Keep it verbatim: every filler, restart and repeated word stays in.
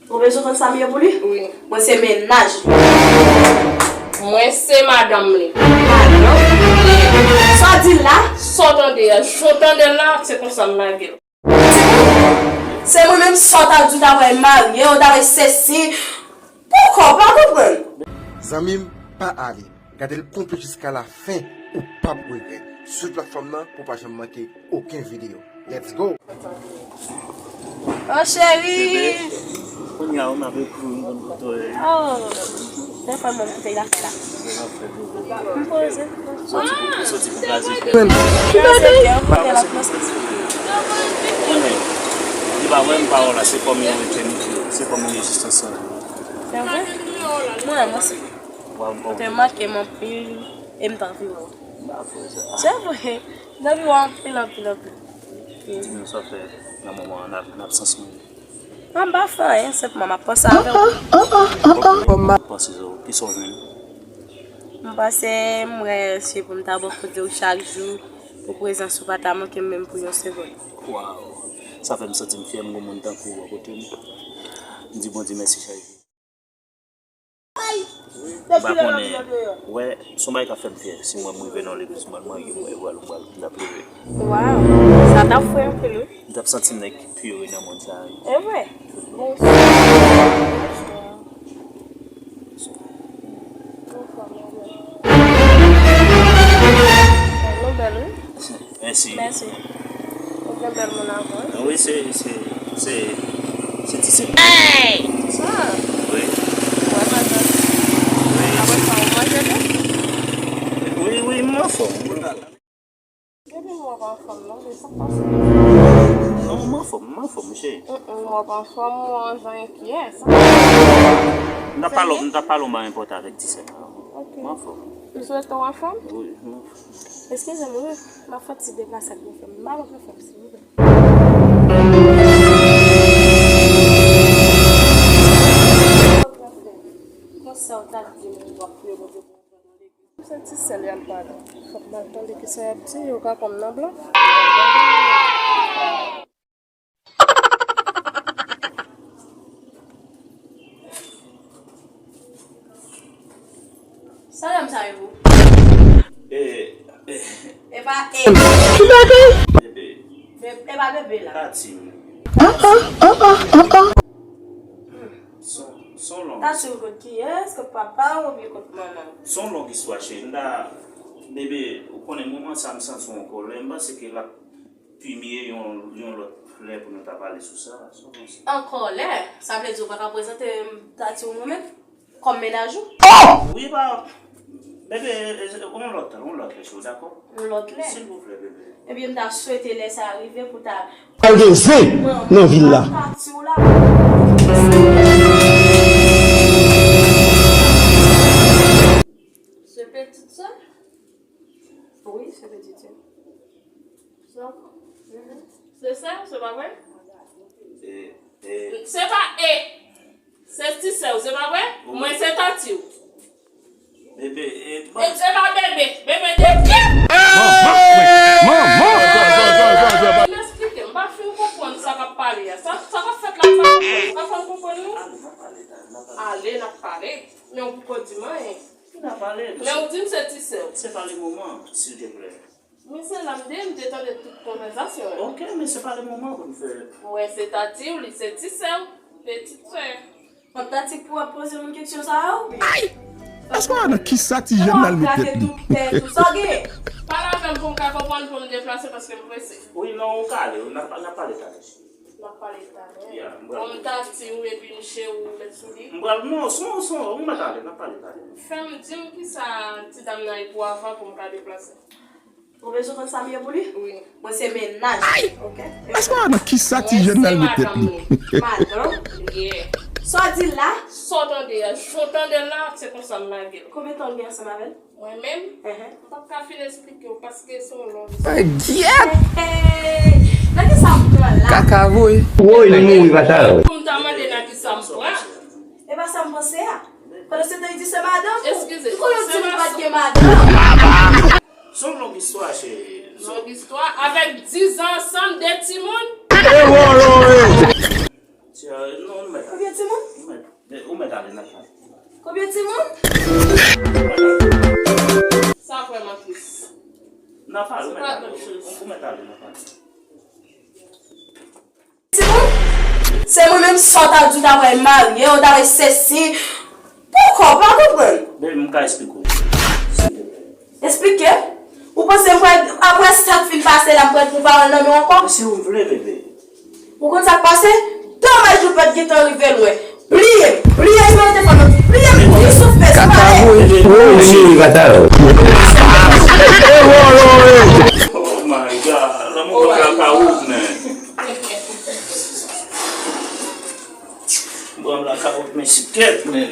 Ou bezwen konn sa m ye pou li? Wi. Mwen se mennaj li. Mwen se madanm li. Madanm? Sa w di la? Sa w tande a? Jan w tande l la, se konsa m lage l. Se mwen menm sa w ta di w ta pral marye, w ta pral sesi. Poukò, pa konprann. Zanmi m, pa ale. Gade l konplit jiska la fen, ou p ap regrèt. Swiv platfòm nan pou w pa janm manke okenn videyo. Let's go! Oh, cheri! Bebe, kounye a, ou m ap ekri w, m konn kote w ye. Oh, telefòn mwen m kite l afè la. M poze. Soti pou, soti pou blaze fè. Ki bagay? Ki bagay? Konnen, li pa wè m pa wè w la, se kòm yon etènite, se kòm yon egzistans lan. Se vre? Mwen, mwen se. Ou te manke m anpil, e m t anvi wè w. Se vre, m t anvi wè w anpil, anpil, anpil. Di m sa w fè nan moman an, nan absans mwen. Mwen pa fè anyen, senpman m ap panse avè w. Ou panse sa, kisa w jwenn? M panse m wè se pou m ta bò kote w chak jou, pou prezans ou pa ta manke m menm pou yon segonn. Waw, sa fè m santi m fyè m gon moun tankou w bò kote m. M di Bondye mèsi chak jou. M pa konnen, wè, se yon bagay k ap fè m fyè. Si mwen m rive nan yon legliz, m al marye, mwen, vwal, vwal, m t ap leve. Waw, sa t ap fre anpil, wi. M t ap santi m nèg ki pi ere nan mond sa a, wi. E vre? Bon, nou bèl, wi. Mèsi. Mèsi. Ou gen bèl moun avè w. Wi, se, se, se, se ti sè. Sa? Wi. Wè, madanm. Wi. Apre sa, ou manje tou? Wi, wi, m anfòm. Depi m wè w pa anfòm, non, men sa k pase? Non, m anfòm, m anfòm, cheri. Mm, mm, m wè w pa anfòm, ou an jan enkyè, sa. M t ap pale w, m t ap pale w, m pa enpòte avèk ti sè m. Ok. M anfòm. M swete w anfòm? Wi, m anfòm. Eskize m, wi. M ap fè ti deplase ak bofè m. M pa konn fè m, silvouplè. Konsa w ta di m w ap priye Bondye pou w pran nan legliz. Se ti sè l y ap pale. Fòk m al tande kisa y ap di, yo ka pran m nan blan. Sa dam sa ye pou? E, e. E pa e. Ki bagay? Bebe. Be-, e pa bebe la. Tati m. An, an, an, an, an, an. Son, son long. Tati m kot kiyès? Kot papa w oubyen kot manman w? Son long istwa, cheri. M ta, bebe, ou konnen moman sa m santi w an kòlè. M panse ke l ap pi m ye yon, yon lòt lè pou nou ta pale sou sa. An kòlè? Sa vle di ou pa ka prezante Tati w mwen menm kòm mennaj ou? Wi, ba, bebe, yon lòt tan, yon lòt lè, cheri, dakò? Yon lòt lè? Silvouplè, bebe. Ebyen, m ta swete lè sa a rive pou ta. Al gen zen nan vil la. Tati w la. Se petite sœur? Wi, se petite sœur. Se sa, se pa vre? E, e. Se pa e. Se ti sè w, se pa vre? Mwen se tati w. Bebe, e, e se pa bebe. Bebe de pye. Manman, manman. M eksplike, m pa fin konprann sa k ap pale a. Sa, sa k ap fèt la, m pa konprann. Ou ka fè m konprann, non? Ale, n ap pale. Men ou poko di m anyen. N ap pale. Men ou di m se ti sè w. Se pa le moman, silteplè. Mwen se la m te, m te tande tout konvèsasyon an. Ok, men se pa le moman pou n fè. Mwen se tati w, li se ti sè w, petite sœur. Pap tati pou ap poze moun keksyon sa a, ou byen? Ay! Èske w nan kisa ti jèn nan mete tèt li? Tout tèt ou sa gen. Pale avè m pou m ka konprann, pou m deplase paske m prese. Wi, non, ou ka ale, n ap, n ap pale talè. N ap pale talè. Kòm tati w epi m cheri w met sou li. M pral, non, son, son, ou mèt ale, n ap pale talè. Fè m di m kisa ti dam nan ye pou avan pou m ka deplase. Ou bezwen konn sa m ye pou li? Wi. Mwen se mennaj li, ok? Èske w nan kisa ti jèn nan mete tèt li? Madanm li ye. Sa w di la? Sa w tande a? Jan w tande l la, se konsa m lage l. Konbyen tan w gen ansanm avè l? Mwen menm, m p ap ka fin eksplike w paske se yon long istwa. Gyèt! Hey, nan kisa m pran la? Kaka voye. Woy, li mouri, pa sa. Pou m ta mande nan kisa m pran. E pa sa m panse a. Pandan se tan, li di se madanm ou. Eskize. Ou konnen w di m pa t gen madanm. Se yon long istwa, cheri. Long istwa. Avèk diz an ansanm, de timoun. E wolo, e. Sè, non, ou mèt ale. Konbyen timoun? Ou mèt, ou mèt ale, n ap pale. Konbyen timoun? Sa vrèman tris. N ap pale, ou mèt ale. Ou mèt ale, n ap pale. Timoun? Se mwen menm sa w ta di w ta pral marye, w ta pral sesi. Poukò, pa konprann. Baby, m ka esplike w. Silvouplè. Esplike. Ou panse m pral, apre sa k fin pase la, m pral pran pawòl nan men w ankò? Si w vle, bebe. Ou konn sa k pase? Domaj nou pa t gentan rive lwen. Bliye m. Bliye nimewo telefòn nan. Bliye m. Youssouf Pes, pale. Woy, kata. Oh my God. Lanmou pran blakawout, man. Pran blakawout, men sikèt, men.